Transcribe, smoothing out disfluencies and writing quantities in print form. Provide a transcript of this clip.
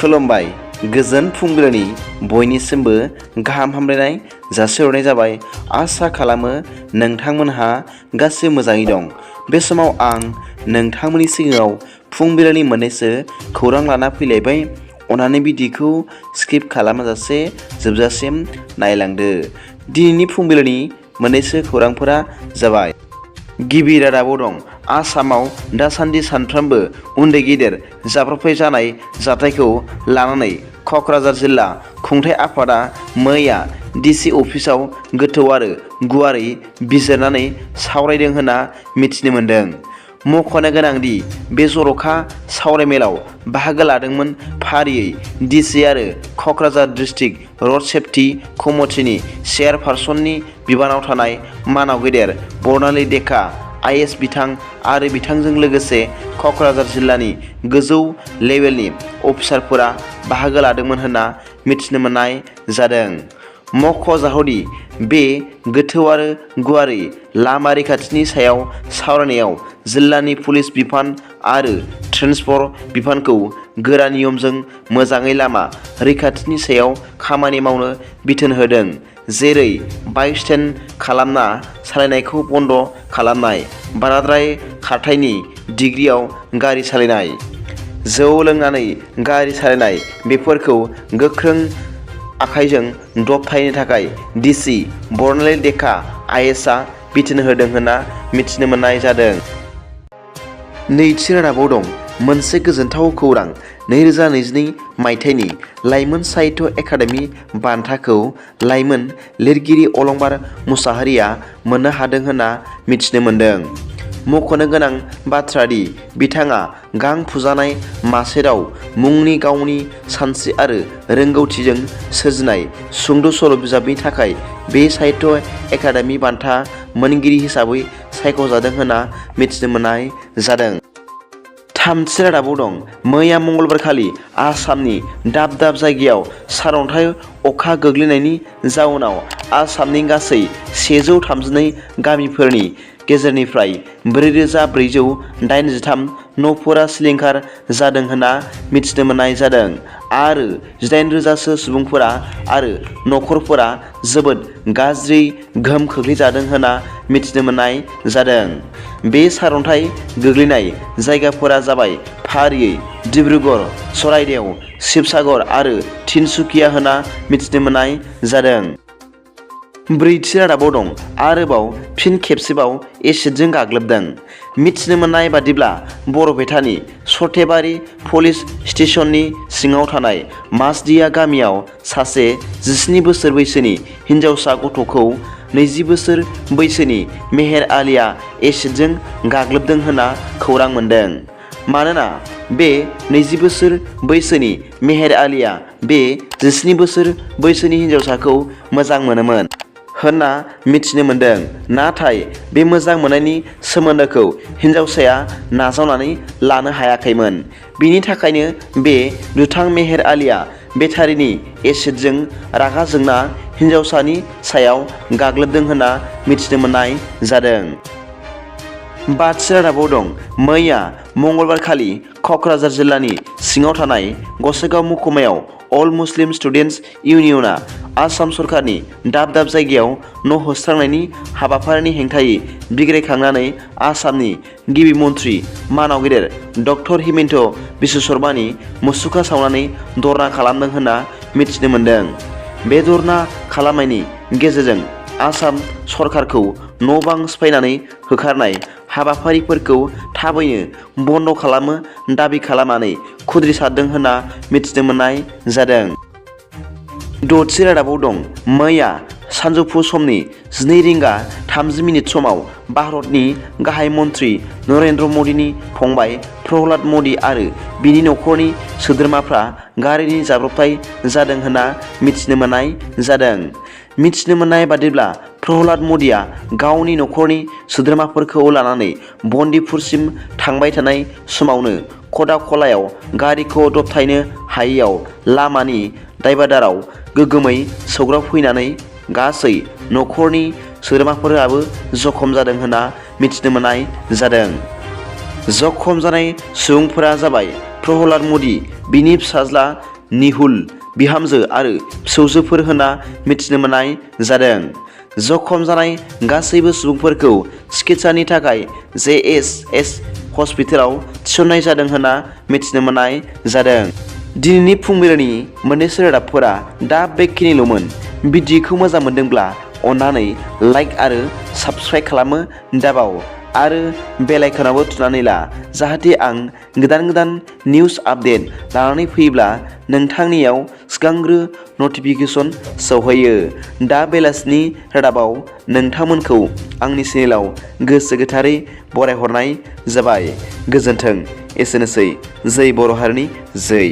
खुलुमबाय गोजोन फुंबिलिनि बयनिसिमबो गाहाम हामलायनाय जासिहरनाय जाबाय। आसा खालामो नोंथांमोनहा गासैबो मोजाङै दं। बे समाव आं नोंथांमोननि सिगाङाव फुंबिलिनि मोननैसो खौरां लाना फैलायबाय। अन्नानै भिडिअखौ स्किप खालामाजासे जोबजासिम नायलांदो। दिनैनि फुंबिलिनि मोननैसो खौरांफोरा जाबाय। गिबि रादाबाव दं। आसामाव दासान्दि सानफ्रोमबो उन्दै गेदेर जाब्रबथाय जानाय जाथायखौ लानानै क'क्राझार जिल्ला खुंथाय आफादा मैया डिसि अफिसाव गोथौ आरो गुवारै बिजिरनानै सावरायदों होनना मिथिनो मोन्दों। मख'नो गोनांदि बे जर'खा सावरायमेलाव बाहागो लादोंमोन फारियै डिसि आरो क'क्राझार डिस्ट्रिक्ट रड सेफ्टि कमिटिनि चेयारपारसननि बिबानाव थानाय मानाव गेदेर बरनाली डेका आइएस बिथां आरो बिथांजों लोगोसे क'क्राझार जिल्लानि गोजौ लेभेलनि अफिसारफोरा बाहागो लादोंमोन होनना मिथिनो मोननाय जादों। मख'जाथावदि बे गोथौ आरो गुवारै लामा रैखाथिनि सायाव सावरायनायाव जिल्लानि पुलिस बिफान आरो ट्रेन्सपर्ट बिफानखौ गोरा नियमजों मोजाङै लामा रैखाथिनि सायाव खामानि मावनो बिथोन होदों। जेरै बाइक स्टेन्ड खालामना सालायनायखौ बन्द खालामनाय, बाराद्राय खारथायनि डिग्रीआव गारि सालायनाय, जौ लोंनानै गारि सालायनाय बेफोरखौ गोख्रों आखाइजों दबथायनो थाखाय डिसि बरनाली डेका आइएसआ बिथोन होदों होनना मिथिनो मोननाय जादों। नैथि रादाबाव दं। मोनसे गोजोनथाव खौरां। 2022 मायथाइनि लाइमोन साहित्य एकाडेमि बान्थाखौ लाइमोन लिरगिरि अलंबार मुसाहारिया मोननो हादों होनना मिथिनो मोन्दों। मख'नो गोनां बाथ्रादि बिथाङा गां फुजानाय मासे दाउ मुंनि गावनि सानस्रि आरो रोंगौथिजों सोरजिनाय सुंद' सल' बिजाबनि थाखाय बे साहित्य एकाडेमि बान्था मोनगिरि हिसाबै सायख'जादों होनना मिथिनो मोननाय जादों। थामथि रादाबाव दं। मैया मंगलबारखालि आसामनि दाब दाब जायगायाव सारअन्थाइ अखा गोग्लैनायनि जाउनाव आसामनि गासै 132 गामिफोरनि गेजेरनिफ्राय 4483 न'फोरा सिलिंखार जादों होनना मिथिनो मोननाय जादों आरो 8000सो सुबुंफोरा आरो न'खरफोरा जोबोद गाज्रि गोहोम खोख्लैजादों होनना मिथिनो मोननाय जादों। बे सारअन्थाइ गोग्लैनाय जायगाफोरा जाबाय फारियै डिब्रुगड़, चराइदेव, शिबसागर आरो तिनसुकिया होनना मिथिनो मोननाय जादों। ब्रैथि रादाबाव दं। आरोबाव फिन खेबसेबाव एसिडजों गाग्लोबदों। मिथिनो मोननाय बादिब्ला बरपेटानि सर्थेबारि पुलिस स्टेशननि सिङाव थानाय मासदिया गामियाव सासे 17 बोसोर बैसोनि हिनजावसा गथ'खौ 20 बोसोर बैसोनि मेहेर आलीआ एसिडजों गाग्लोबदों होनना खौरां मोन्दों। मानोना बे 20 बोसोर बैसोनि मेहेर आलीआ बे 17 बोसोर बैसोनि हिनजावसाखौ मोजां मोनोमोन होनना मिथिनो मोन्दों। नाथाय बे मोजां मोननायनि सोमोन्दोखौ हिनजावसाया नाजावनानै लानो हायाखैमोन। बिनि थाखायनो बे दुथां मेहेर आलीआ बेटारिनि एसिडजों रागा जोंना हिनजावसानि सायाव गाग्लोबदों होनना मिथिनो मोननाय जादों। बाथि रादाबाव दं। मैया मंगलबारखालि क'क्राझार जिल्लानि सिङाव थानाय गसाइगाव महकुमायाव अल मुस्लिम स्टुडेन्टस इउनियनआ आसाम सरकारनि दाब दाब जायगायाव न' होस्रांनायनि हाबाफारिनि हेंथायै बिग्रायखांनानै आसामनि गिबि मन्थ्रि मानाव गेदेर डक्टर हिमन्त बिश्व शर्मानि मुसुखा सावनानै धर्ना खालामदों होनना मिथिनो मोन्दों। बे धर्ना खालामनायनि गेजेरजों आसाम सरकारखौ न' बां सिफायनानै होखारनाय हाबाफारिफोरखौ थाबैनो बन्द खालामनो दाबि खालामनानै खुद्रिसारदों होनना मिथिनो मोननाय जादों। द'थि रादाबाव दं। मैया सानजौफु समनि 12:30 समाव भारतनि गाहाय मन्थ्रि नरेन्द्र मदिनि फंबाय प्रह्लाद मदि आरो बिनि नखरनि सोद्रोमाफ्रा गारिनि जाब्रबथाय जादों होनना मिथिनो मोननाय जादों। मिथिनो मोननाय बादिब्ला प्रह्लाद मदिया गावनि नखरनि सोद्रोमाफोरखौ लानानै बन्दिपुरसिम थांबाय थानाय समावनो खदाखलायाव गारिखौ दबथायनो हायैयाव लामानि दाइभारदाराव गोगोमै सौग्रावफैनानै गासै नखरनि सोद्रोमाफोराबो जखम जादों होनना मिथिनो मोननाय जादों। जखम जानाय सुबुंफोरा जाबाय प्रह्लाद मदि, बिनि फिसाज्ला निहुल बिहामजो आरो फिसौजोफोर होना मिथिनो मोननाय जादों। जखम जानाय गासैबो सुबुंफोरखौ चिकित्सानि थाखाय JSS हस्पिटालाव थिसननाय जादों होनना मिथिनो मोननाय जादों। दिनैनि फुंबिलिनि मोननैसो रादाबफोरा दा बेखिनिल'मोन। भिडिअखौ मोजां मोनदोंब्ला अन्नानै लाइक आरो साबस्क्राइब खालामो दाबाव आरो बेल आइकनावबो थुनानै ला, जाहाथे आं गोदान निउस आपडेट लानानै फैयोब्ला नोंथांनियाव सिगांग्रो नटिफिकेसन सौहैयो। दा बेलासिनि रादाबाव नोंथांमोनखौ आंनि चेनेलाव गोसो गोथारै बरायहरनाय जाबाय। गोजोन्थों। एसेनोसै। जै बर' हारिनि जै।